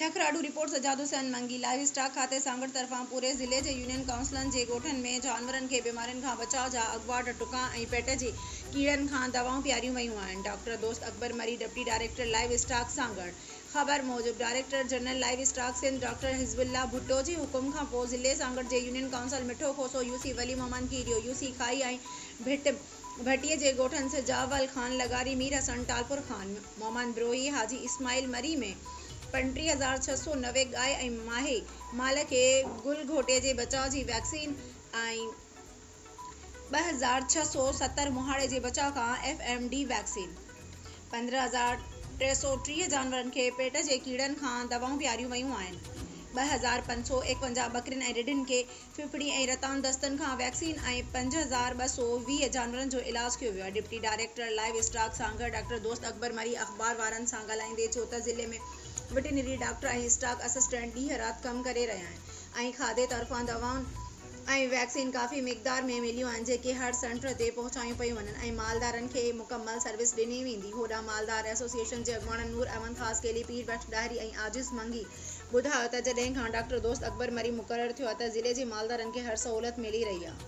Jakhro, report Sajjad Hussain Mangi, live stock کاتي سانگهڙ طرفان پوري ضلعي جي يونين ڪائونسلن جي ڳوٺن ۾ جانورن کي بيمارين کان بچاء جا اڳواٽ ٽڪا ۽ پيٽ جي ڪيڙن کان دوائون پياريون ويون آهن. Doctor Dost Akbar Marri deputy director live stock Sanghar خبر موجب director general live stock Sindh doctor Hizbullah Bhutto جي حڪم کان پوء ضلعي سانگهڙ جي union council Mitho Khoso U C Wali Muhammad Kerio U C Khai ۽ Bhit ڀٽي جي ڳوٺن سجاول خان لغاري مير حسن ٽالپر خان محمد بروهي حاجي اسماعيل مري ۾ 35690 ڳائي ۽ ماهي مال کي گل گهوٽي جي بچاء جي ويڪسين ۽ 2670 مهاڙي جي بچاء کان ايف ايم ڊي ويڪسين، 15330 جانورن کي پيٽ جي ڪيڙن کان دوائون پياريون ويون آهن، 2551 ٻڪرين ۽ رڍن کي ڦڦڙي ۽ رتان دستن کان ويڪسين ۽ 5220 جانورن جو علاج ڪيو ويو آهي. Deputy director live stock Sanghar doctor Dost Akbar Marri اخبار وارن سان ڳالهائيندي چيو ته ضلعي ۾ وٽرنري ڊاڪٽر ۽ اسٽاڪ اسسٽنٽ ڏينهن رات ڪم ڪري رهيا آهن ۽ کاڌي طرفان دوائون ۽ ويڪسين ڪافي مقدار ۾ مليون آهن جيڪي هر سينٽر تي پهچايون پيون وڃن ۽ مالدارن کي مڪمل سروس ڏني ويندي. هوڏانهن مالدار ايسوسيئيشن جي اڳواڻن نور احمد خاصخيلي، پير بخش ڏاهري ۽ عاجز منگي ٻڌايو ته جڏهن کان ڊاڪٽر دوست اڪبر مري مقرر ٿيو آهي ته ضلعي جي مالدارن کي هر سهولت ملي رهي آهي.